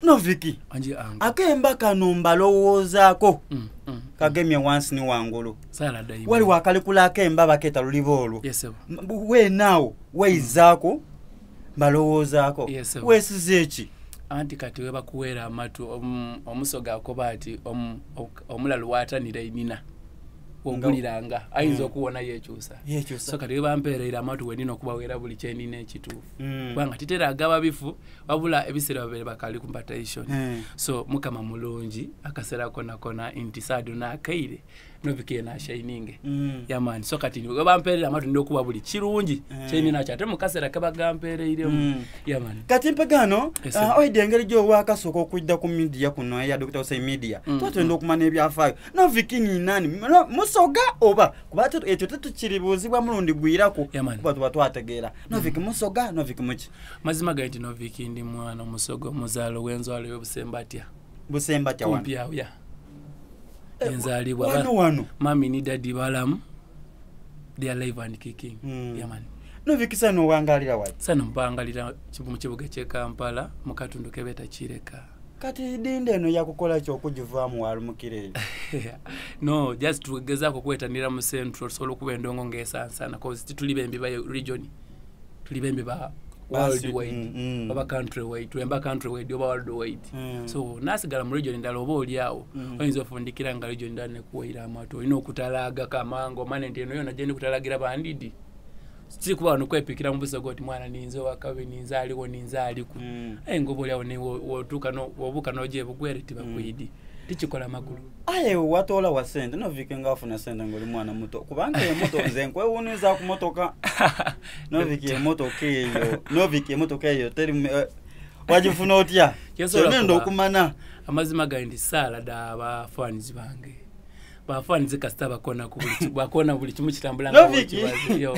Noviki Anji ango. Akemba kano mbalowoozaako Kagemye wansi ni wangulu. Sala daima. Waliwo akalikula akemba bakeeta luliba olwo. Yes sebo. Weena agho waizaaku mbalowoozaako. Yes sebo. Weesize ki? Anti kati webakuweera amatu omusoga akoba ati omulalu waatanira inhina woguliranga ayinza okuwona yekyusa. Yekyusa. So kati webampeereire amatu wenina okubaweera buli kyenina ekituufu. Kubanga titera gaba bifu wabula ebiseera babaire bakaali kumpa tension. So mukama mulungi akaseera konakona nti saado nakaire noviki yena ashininge. Yeah man. So kati webampeerera amatu ndina okuba buli kirungi kyenina kyo ate mukaseera kebagampeereiremu. Yeah man. Kati mpegano Yes, sir. oidha engeri gyowakasooka okwidha ku media kuno eya Dokita Hussein Media twatwenda okumanya ebyafaayo. Noviki ni nani? Musoga oba? Kuba ate ekyo tetukiribuuzibwa mulundi gwiraku Yeah, man. kuba tuba twategeera. Noviki musoga, Noviki muki? Mazima gali nti Noviki ndi mwana omusoga omuzaalo w'enzwalo y'obusembatya. Busembatya wano. Kumpi awo ya. Enzaalibwa. Wano wano. Mami ni daddy balamu. They are live and kicking. Yeah man. Noviki sano owangalira wali? Sano mpangalira mu kibuga ky'e Kampala mu katundu kebeeta Kireka. Kati dinda eno yakukola ki okugivaamu walumukira eyo? No, just tugezaako okwetanira mu central tusobola okuba endongo ng'esansana cause tituli bembi ba region. Tuli bembi ba world wide oba country wide, twemba country wide oba world wide. So nasigala mu region ndala oba oli awo oyinza ofundikira nga region ndala nekuwaira amatu olina okutalaaga kamango omane nti eno yona gyendi kutalagira bandidi. Si kuba wano kwepikira mu busoga oti mwana ninze owakabi ninze aliwo ninze aliku. Aye nga oba oli awo wotuuka wobuuka n'oja ebugwere tibakwidi. Tikikola makulu. Aye watoola wa sente Noviki nga wafuna sente nga oli mwana muto kubanga emotoka nze nkwewuniza ku motoka. Noviki emotoka eyo, Noviki emotoka eyo teri wagifuna otya? Kyensobola Kyonenda kuba okumana. Amazima gali nti saala dha ba fans bange. Ba fans kasita bakona ku buli bakona buli kimu kitambula nga Noviki. bw'okibaze. Yo.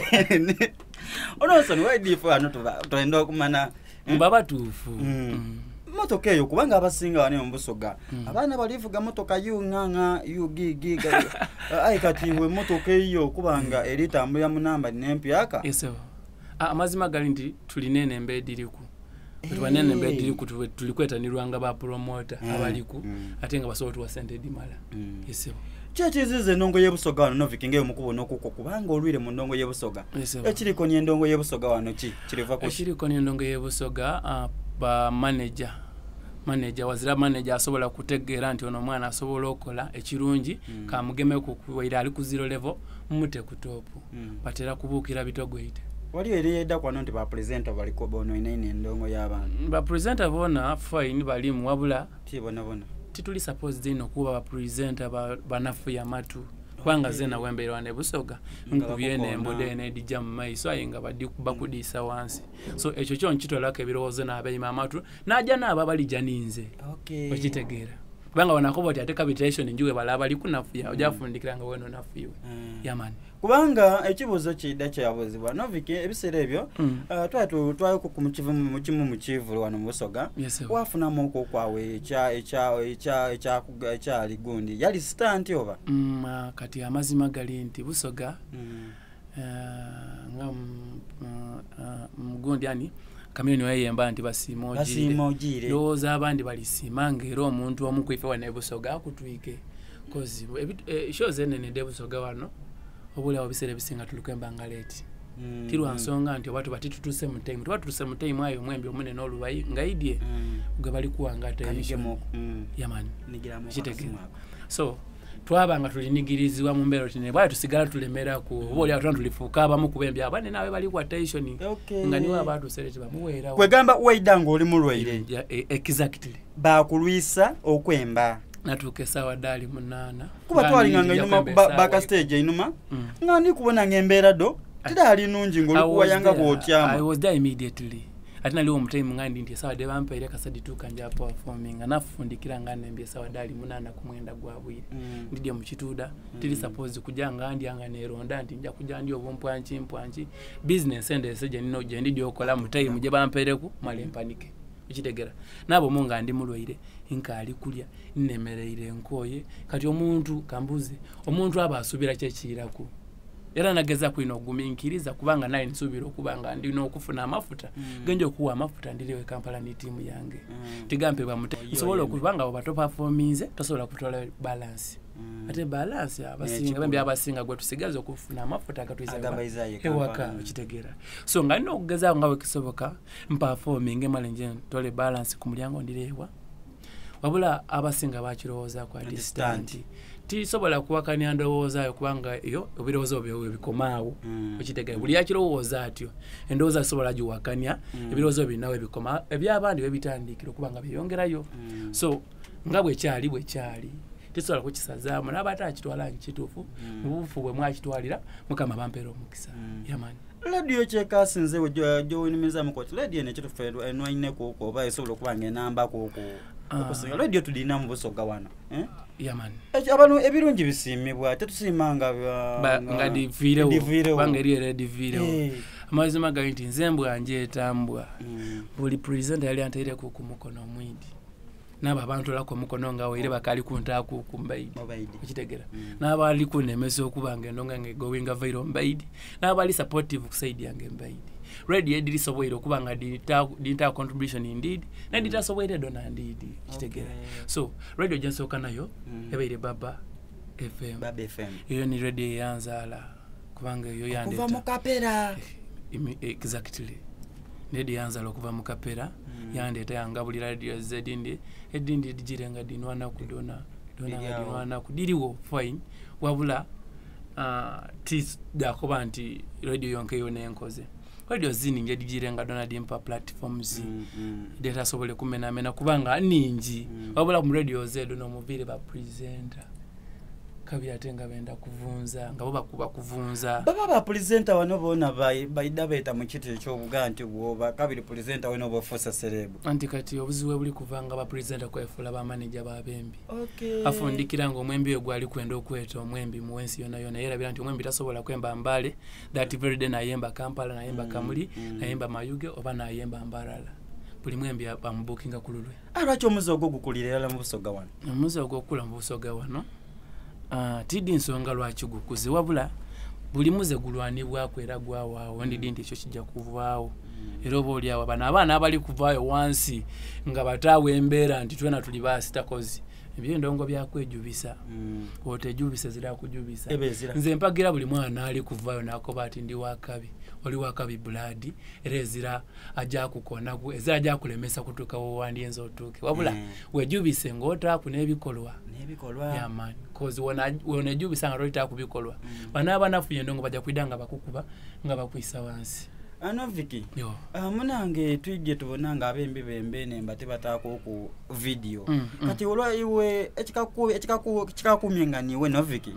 Onosoni waidifu wano tuba twenda okumana. Mba batuufu. Motoka eyo kubanga abasinga wano mu Busoga abaana balivuga motoka yunganga yugigi aye kati iwe motoka eyo kubanga eritambulira mu namba n'empyaka. Yes, sir. Amazima gali nti tulina eno embeera ediriku. Tuba nene embeera ediriku tuli kwetanirwanga ba promoter abaliku ate nga basobola otuwa sente edimala. Yes, sir. Ki ekiziza endongo y'Ebusoga wano Noviki ng'eyo mukubona okukwo kubanga olwire mu ndongo y'Ebusoga. Yes, sir. Ekiriko ni endongo y'Ebusoga wano ki? Kiriva ku ki? Ekiriko ni endongo y'Ebusoga ba manager. Manager wazira manager asobola kutegeera nti ono omwana asobola okola ekirungi kamugemeku waire ali ku zero level mumute ku top. Batera kubuukira bitogoite. Waliyo eri yedda kwano nti ba presenter baliko bono ine ine endongo y'abantu. Ba presenter bona fine balimu wabula Ti bona bona. Tituli supposed ino kuba ba presenter banafu ya matu. Kubanga zena wembeera wano Busoga nkubye eno emboda eno edijja mu maiso aye nga bakudiisa wansi. So ekyo kyo nkitwalako ebirowoozo n'abeeyima amatu n'ajja n'abo abalijja ninze. Okitegeera. Kubanga wanakoba oti ate capitation njiwe bala abali kunafuya ojja kufundikira nga weno onafuyiwe. Yeah man. Kubanga ekibuuzo kidda kyabuuzibwa Noviki ebiseera ebyo twali twali ku mu kimu mu kivulu wano mu Busoga. Yes, sir. Wafunamu okwo okwawe ekyali gundi yali stunt oba? Kati amazima gali nti Busoga nga mugundi ani Chameleone wayemba nti basiima ogiire. Basiima ogiire. Ndowooza abandi balisiima ng'era omuntu omu ku ife wano e Busoga akutwike. Cause shows enene ed'e Busoga wano oba oliawo ebiseera ebisinga tuli kwemba nga late. Ti lwa nsonga nti oba tuba titutuse mu time. Tuba tutuse mu time aye omwembi omunene olubayi nga idye gwe bali kuwanga attention. Kanigemu, Yeah, man. Nigiramu Kitegeera. akasimu ako. So twaba nga tulinigirizibwa mu mbeera oti bwaye tusigala tulemeraku oba oliawo tuna tulifuuka abamu ku bembi abanene nawe bali ku attention. Nga niwe abaatuuse tebamuweerawo. Kwegamba waida ng'oli mulwaire. Yeah, exactly. Baakulwisa okwemba. Natuuka essaawa ddaali 8. Kuba Nga twalinganga nningi einuma nja kwemba essaawa backstage einuma. Nga ndi kubona ng'embeera do tiraali nnungi ng'oli kuwayanga bw'otyama. I was there immediately. Ate naliwo mu time nga ndi nti essaawa de bampeere kasa dituuka nja performing. Nafundikira nga nembye essaawa ddaali 8 ku mwenda gwa bwire. Ndidye mu kituuda. Tiri suppose kujja nga ndya nga neeronda nti nja kujja ndi obumpwanki mpwanki. Business endeese gye nnina gye ndidya okola mu time gye bampeereku male mpanike. Okitegera. Naabo mu nga ndi mulwaire nkaali kulya nnemereire nkooye. Kati omuntu kambuze omuntu aba asuubira kye kiiraku. Era nagezaku inho oguminkiriza kubanga nali nsuubira okuba nga ndina okufuna amafuta genja okuwa amafuta ndirewo e Kampala ni tiimu yange. Tigampebwa mute. Nsobola okuba nga bwoba topafominze tosobola kutola balance. Ate balance abasinga bambi abasinga gwe tusigaza okufuna amafuta agatwiza ewaka okitegeera. So nga nina okugezaako nga bwekisoboka mpafominge male nje ntole balance ku mulyango ndireewa. Wabula abasinga bakirowoozaku ati stunt. Tisobola kuwakanya ndowooza yo kubanga yo ebirowoozo byo webikoma awo. Okitegera buli akirowooza atyo endowooza sobola giwakanya ebirowoozo birina webikoma ebyabandi webitandikira okuba nga byeyongerayo. So nga bwekyali bwekyali tisobola kukisazaamu n'aba atakitwala nti kituufu mu bufu bwe mwakitwalira Mukama bampeera omukisa. Yamani. Radio kyekasinze gyowunyumizamu koti radio eno ekitufu enwainekuku oba esobola okuba nga enambakuku okusinga radio tulina mu Busoga wano, eh? Yamani. Abantu ebirungi bisiimibwa, tetusiima nga nga diviirewo kubanga eri era ediviirewo. Amazima gali nti nze mbwa njetambwa buli presenter yali antaireku ku mukono omwidi n'abo abantolaku omukono nga waire bakali kuntaaku ku mbaidi okitegera n'abali kunemesa okuba nga endonga nga egowinga viral mbaidi n'abali supportive ku side yange mbaidi. Radio edirisoboire okuba nga dinta contribution indeed neditasoboire dona ndidi okitegera. So radio gyensooka nayo ebaire Baba FM. Baba FM. Eyo ni radio eyanzaala kubanga eyo okuva yandeeta mu kapera. Exactly, radio yanzaala okuva mu kapera yandeeta yangabulira radio zedindi edindi dijire nga dinwanaku dona dona nga dinwanaku diriwo fine wabula tidakuba nti radio yonka eyo nenkoze radio ziningi edijire nga dona dimpa platforms detasobole kumenamena kubanga ningi wabula mu radio zedo nomuviire ba presenter kabiri ate nga benda kuvunza nga bo bakuba kuvunza. Baba ba presenter wano bona baida beeta mu kiti ekyobuga nti bwoba kabiri presenter weno oba ofuusa celeb. Anti kati obuzibu bwe buli kuva nga ba presenter kwefuula ba manager babembi. Afundikira nga omwembi we gwali kwenda okweta omwembi muwensi yona yona yerabira nti omwembi tasobola kwemba Mbale that very day nayemba Kampala nayemba Kamuli nayemba Mayuge oba nayemba Mbarara. Buli mwembi bamubukinga ku lulwe. Lwaki omuze ogwo gukulira erala mu Busoga wano? Omuze ogwo okukula mu Busoga wano tidi nsonga lwaki gukuze wabula buli muze gulwanibwako era gwawaawo ndidi nti ekyo kijja kuvaawo era oba oliawo bano abaana abali kuvaayo wansi nga bataawo embeera nti twena tuli baasitakozi ebyendongo byakwejubisa otejubisa zira kujubisa. Nze mpagira buli mwana ali kuvaayo nakoba ati ndi wakabi oli wakabi buladi era ezira ajja kukonaku ezira ajja kulemesa kutuuka wewandyenza otuuke wabula wejubise ng'otaaku n'ebikolwa yamani kozi wonejubisa nga tolita kubikolwa bano abanafuye endongo bajja kwida nga bakukuba nga bakwisa wansi. Ano Viki, munange twijje tubona nga abembi bembe nemba tebataako ku video kati olwa iwe ekikakumye nga niwe no Viki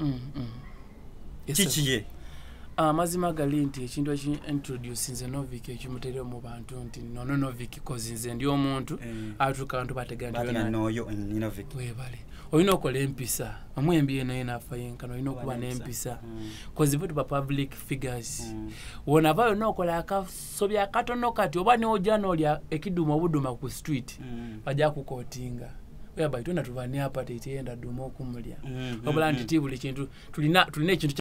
kikiye? Amazima gali nti ekintu eki introduce nze Novik ekimutere mu bantu nti nono Novik kozi nze ndi omuntu atuuka abantu bategera nti noyo ni Novik. Webale olina okola empisa omwembi yena yena afa yenkano olina okuba n'empisa kozi fe tuba public figures wonava yonna okola akasobi akatono kati oba neojja n'olya ekiduma obuduma ku street bajja kukotinga whereby twena tuba ne appetite yenda duma okumulya wabula nti ti buli kintu tulina ekintu.